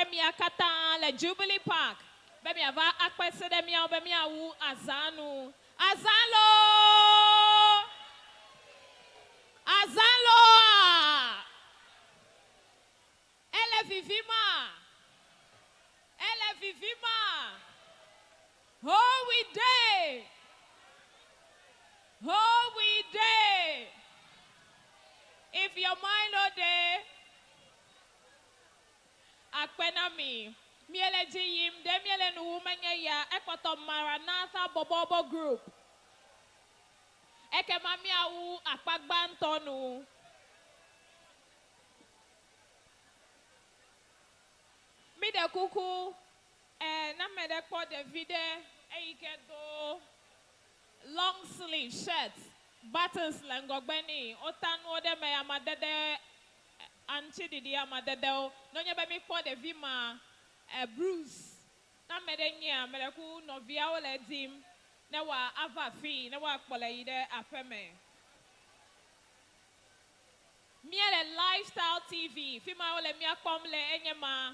Míekpe mia katã le Jubilee Park be miava akpe se ɖe mía ŋu be míawu azã nu. Azã loo! Azã looa! Ele vivima? Ele vivima? Ho we dey! Ho we dey! If your mind no dey, akpe na mi. Miele dzi yim ɖe miele nu wum enye ya, ekpɔtɔ Maranatha Bɔbɔbɔ Group. Ekema míawu akpa gbãtɔ nu. Míɖe kuku, e, ne ame ɖe kpɔ ɖevi ɖe eyi ke do long sleeve shirt, buttons le ŋgɔgbe nɛ, wota nuwo ɖe eme amadede aŋutiɖiɖi amadedewo. Ne wonye be míkpɔ ɖevi ma, e, Bruce, ne ame ɖe nyea, meɖe kuku nɔviawo le edim ne wòava afii ne woakplɔe yi ɖe aƒeme. Míele Lifestyle TV, fi ma wole mía kpɔm le enye ma.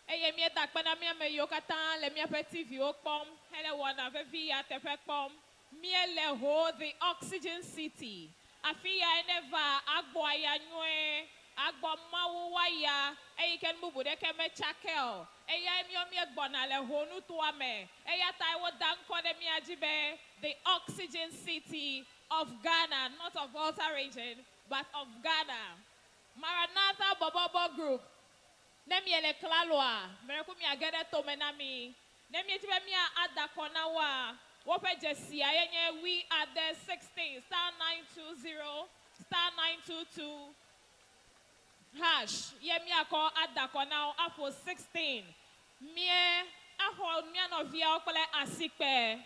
Eye míeda akpe na mía ame yiwo katã le míaƒe TV-wo kpɔm hele wɔna vevi ya teƒe kpɔm. Míele Ho The Oxygen City. Afi yae neva agbɔ aya nyuie, agbɔ Mawu woaya, eyi ke nu bubu ɖeke metsake o. Eyae míwo míegbɔna le Ho nutoa me. Eya tae woda ŋkɔ ɖe mía dzi be The Oxygen City of Ghana, not of Volta Region, but of Ghana. Maranatha Bɔbɔbɔ Group, Ne miele klaloa, meɖe ku miage ɖe tome na mi. Ne miedi be mia ada kɔ na woa, woƒe dzesia ye nye wuiade 16 star 920 star 922 hash ye miakɔ ada kɔ na wo aƒo 16. Mie axɔ mia nɔviawo kple asikpe.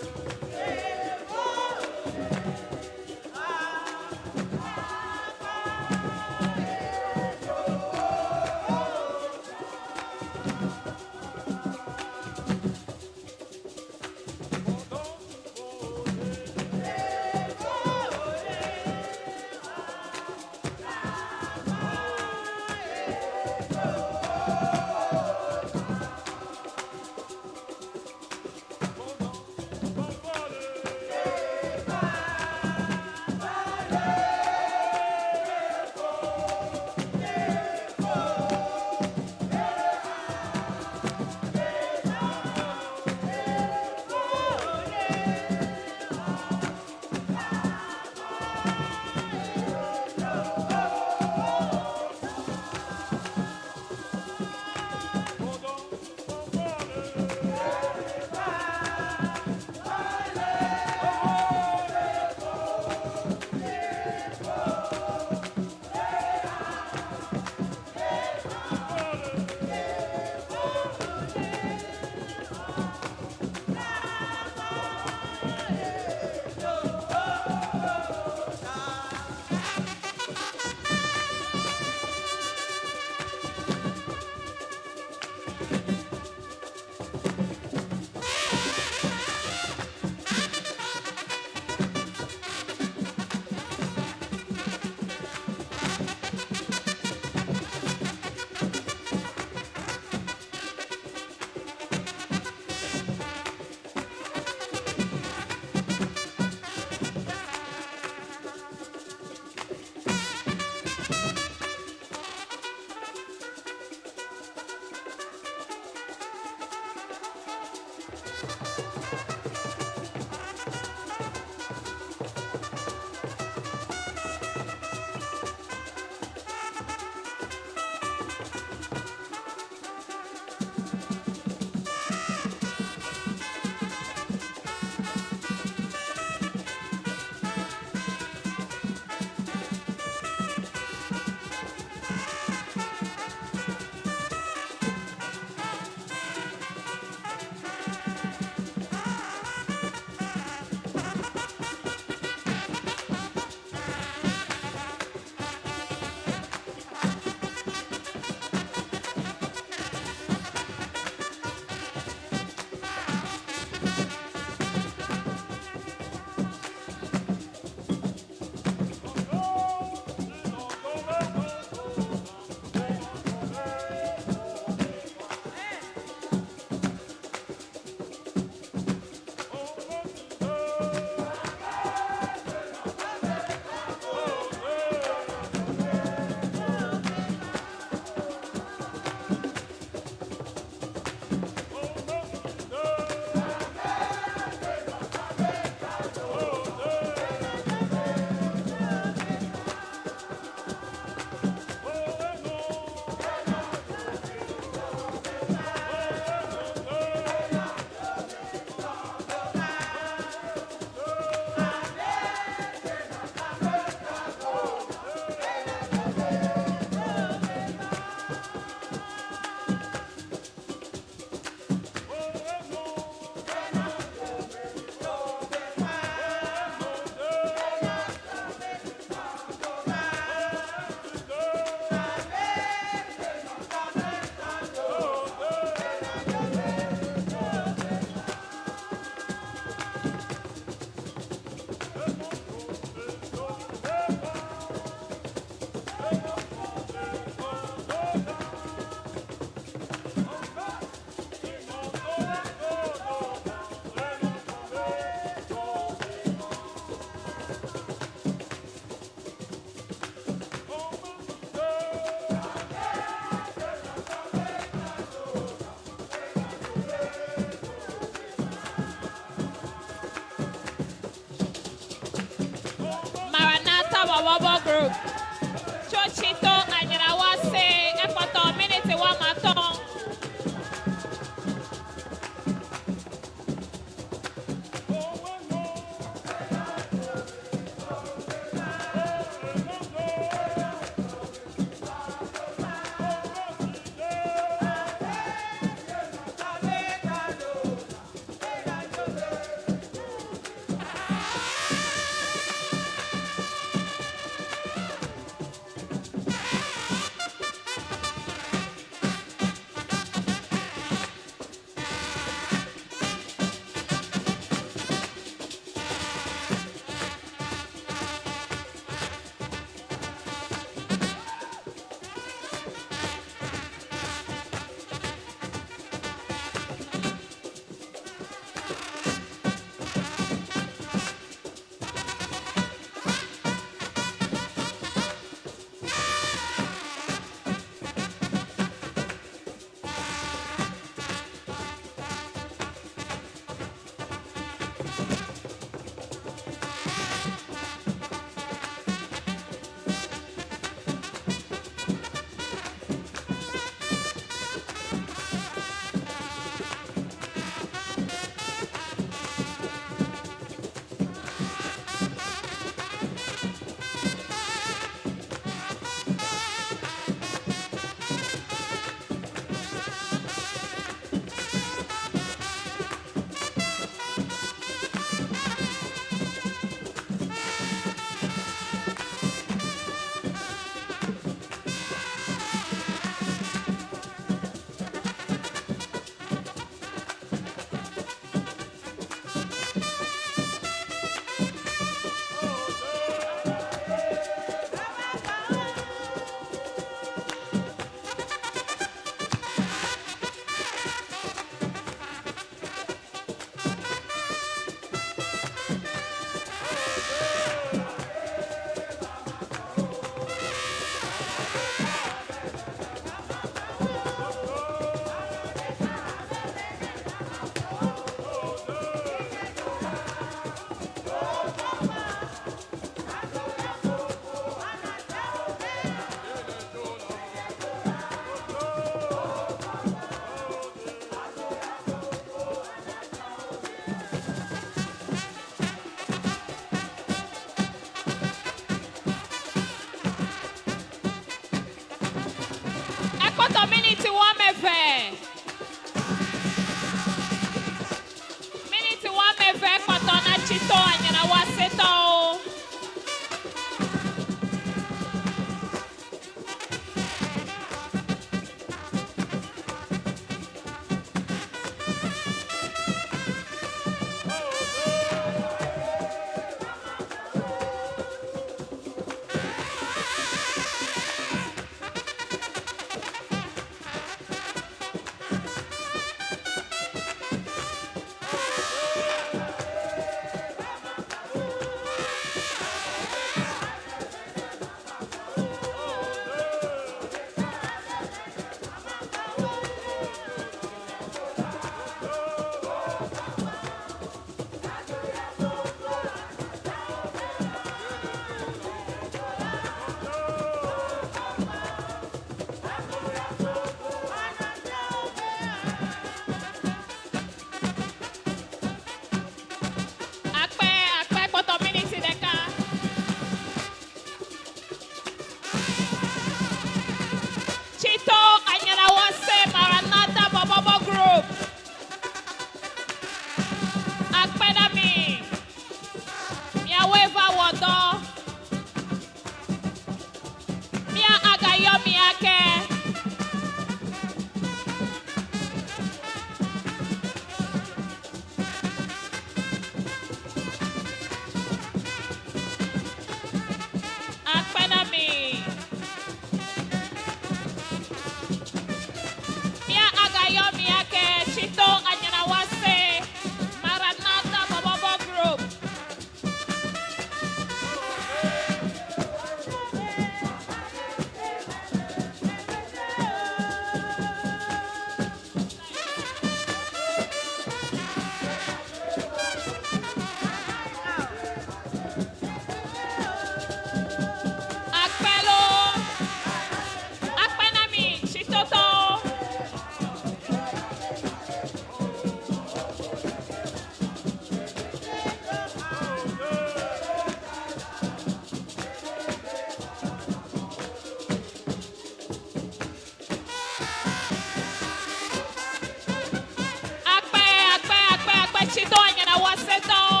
Míaƒe tsitɔ anyrawɔsetɔwo.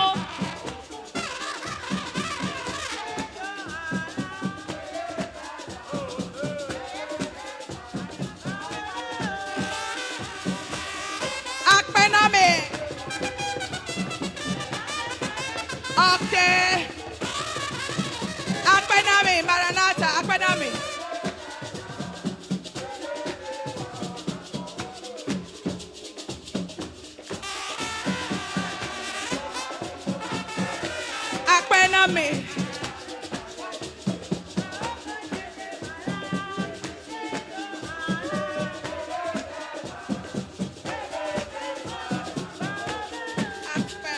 Akpe na mi. Okay. Akpe na mi, Maranatha, akpe na mi. Akpe na mi. Akpe.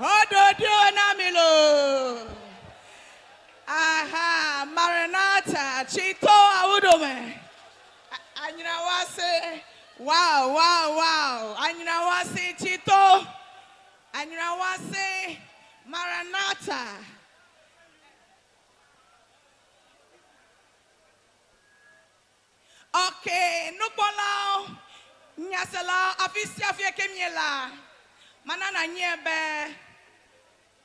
Ododo na mi lo. Aha, Maranatha, Chito Awudome. Anyinawase. Wow. Anyinawase Chito. Anyinawase Maranatha. Okay, nukpɔlawo, nyaselawo, afi sia afi ke miele, mana na nye be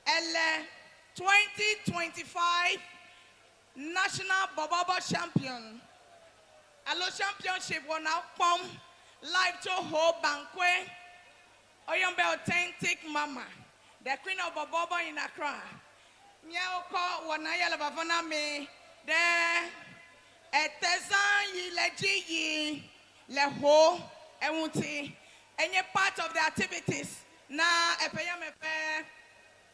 ele 2025 National Bobobo Champion alo championship wɔna kpɔm live tso Ho Banque. Oyom be Authentic Mama, the queen of Bobobo in Accra. Míawo kɔ wɔna ya le vava na mi ɖe etezã yi le dzi yi le Ho eŋuti. Enye part of the activities na eƒe ya me.